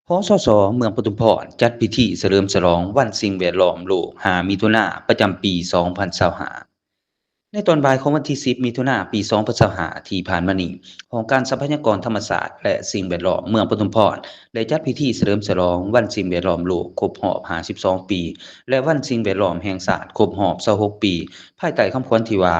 ພສສ ເມືອງປະທຸມພອນ ຈັດພິທີສະເຫຼີມສະຫຼອງວັນສິ່ງແວດລ້ອມໂລກ ຫ້າ ມິຖຸນາ ປະຈຳປີ ສອງພັນຊາວຫ້າ. ໃນຕອນບ່າຍຂອງວັນທີ ສິບ ມິຖຸນາ ປີ ສອງພັນຊາວຫ້າ ທີ່ຜ່ານມານີ້, ຫ້ອງການຊັບພະຍາກອນທຳມະຊາດ ແລະ ສິ່ງແວດລ້ອມເມືອງປະທຸມພອນ ໄດ້ຈັດພິທີສະເຫຼີມສະຫຼອງວັນສິ່ງແວດລ້ອມໂລກຄົບຮອບ ຫ້າສິບສອງ ປີ ແລະ ວັນສິ່ງແວດລ້ອມແຫ່ງຊາດຄົບຮອບ ຊາວຫົກ ປີ, ພາຍໃຕ້ຄຳຂວັນທີ່ວ່າ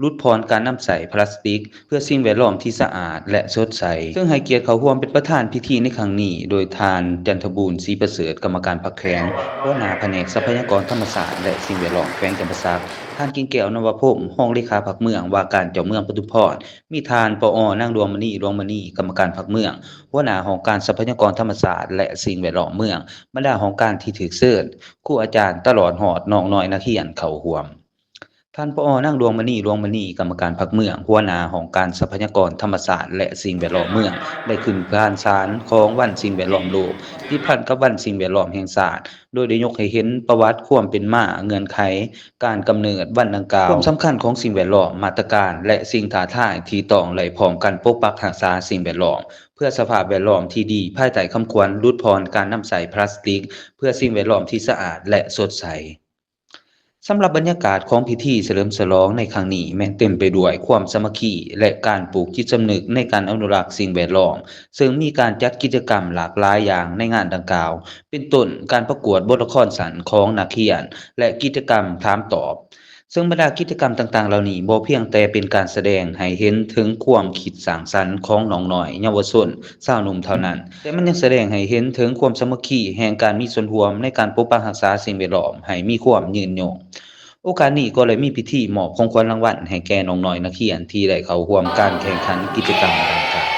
ຫຼຸດຜ່ອນການນຳໃຊ້ພລາສຕິກ ເພື່ອສິ່ງແວດລ້ອມທີ່ສະອາດ ແລະ ສົດໃສ, ເຊິ່ງໃຫ້ກຽດເຂົ້າຮ່ວມເປັນປະທານພິທີໃນຄັ້ງນີ້ ໂດຍທ່ານ ຈັນທະບູນ ສີປະເສີດ ກຳມະການພັກແຂວງ, ຫົວໜ້າພະແນກຊັບພະຍາກອນທຳມະຊາດ ແລະ ສິ່ງແວດລ້ອມແຂວງຈຳປາສັກ, ທ່ານ ກິ່ງແກ້ວ ນະວະພົມ ຮອງເລຂາພັກເມືອງ ວ່າການເຈົ້າເມືອງປະທຸມພອນ, ມີທ່ານ ປອ ນາງ ດວງມະນີ ດວງມະນີ ກຳມະການພັກເມືອງ, ຫົວໜ້າຫ້ອງການຊັບພະຍາກອນທຳມະຊາດ ແລະ ສິ່ງແວດລ້ອມເມືອງ, ບັນດາຫ້ອງການທີ່ຖືກເຊີນ, ຄູອາຈານ ຕະຫຼອດຮອດນ້ອງນ້ອຍນັກຮຽນເຂົ້າຮ່ວມ. ທ່ານ ປອ ນາງ ດວງມະນີ ດວງມະນີ ກຳມະການພັກເມືອງ, ຫົວໜ້າຫ້ອງການຊັບພະຍາກອນທຳມະຊາດ ແລະ ສິ່ງແວດລ້ອມເມືອງ ໄດ້ຂຶ້ນຜ່ານສານຂອງວັນສິ່ງແວດລ້ອມໂລກ ຕິດພັນກັບວັນສິ່ງແວດລ້ອມແຫ່ງຊາດ, ໂດຍໄດ້ຍົກໃຫ້ເຫັນປະຫວັດຄວາມເປັນມາ, ເງື່ອນໄຂການກຳເນີດວັນດັ່ງກ່າວ, ຄວາມສຳຄັນຂອງສິ່ງແວດລ້ອມ, ມາດຕະການ ແລະ ສິ່ງທ້າທາຍທີ່ຕ້ອງໄດ້ພ້ອມກັນປົກປັກຮັກສາສິ່ງແວດລ້ອມ ເພື່ອສະພາບແວດລ້ອມທີ່ດີ ພາຍໃຕ້ຄຳຂວັນຫຼຸດຜ່ອນການນຳໃຊ້ພລາສຕິກ ເພື່ອສິ່ງແວດລ້ອມທີ່ສະອາດ ແລະ ສົດໃສ. ສຳລັບບັນຍາກາດຂອງພິທີສະເຫຼີມສະຫຼອງໃນຄັ້ງນີ້ ແມ່ນເຕັມໄປດ້ວຍຄວາມສາມັກຄີ ແລະ ການປູກຈິດສຳນຶກໃນການອະນຸລັກສິ່ງແວດລ້ອມ, ເຊິ່ງມີການຈັດກິດຈະກຳຫຼາກຫຼາຍຢ່າງໃນງານດັ່ງກ່າວ, ເປັນຕົ້ນ ການປະກວດບົດລະຄອນສັ້ນຂອງນັກຮຽນ ແລະ ກິດຈະກຳຖາມຕອບ. ເຊິ່ງບັນດາກິດຈະກຳຕ່າງໆເຫຼົ່ານີ້ ບໍ່ພຽງແຕ່ເປັນການສະແດງໃຫ້ເຫັນເຖິງຄວາມຄິດສ້າງສັນຂອງນ້ອງນ້ອຍເຍົາວະຊົນ ຊາວໜຸ່ມເທົ່ານັ້ນ, ແຕ່ມັນຍັງສະແດງໃຫ້ເຫັນເຖິງຄວາມສາມັກຄີແຫ່ງການມີສ່ວນຮ່ວມໃນການປົກປັກຮັກສາສິ່ງແວດລ້ອມໃຫ້ມີຄວາມຍືນຍົງ. ໂອກາດນີ້ກໍໄດ້ມີພິທີມອບຂອງຂວັນລາງວັນໃຫ້ແກ່ນ້ອງນ້ອຍນັກຮຽນທີ່ໄດ້ເຂົ້າຮ່ວມການແຂ່ງຂັນກິດຈະກຳດັ່ງກ່າວ.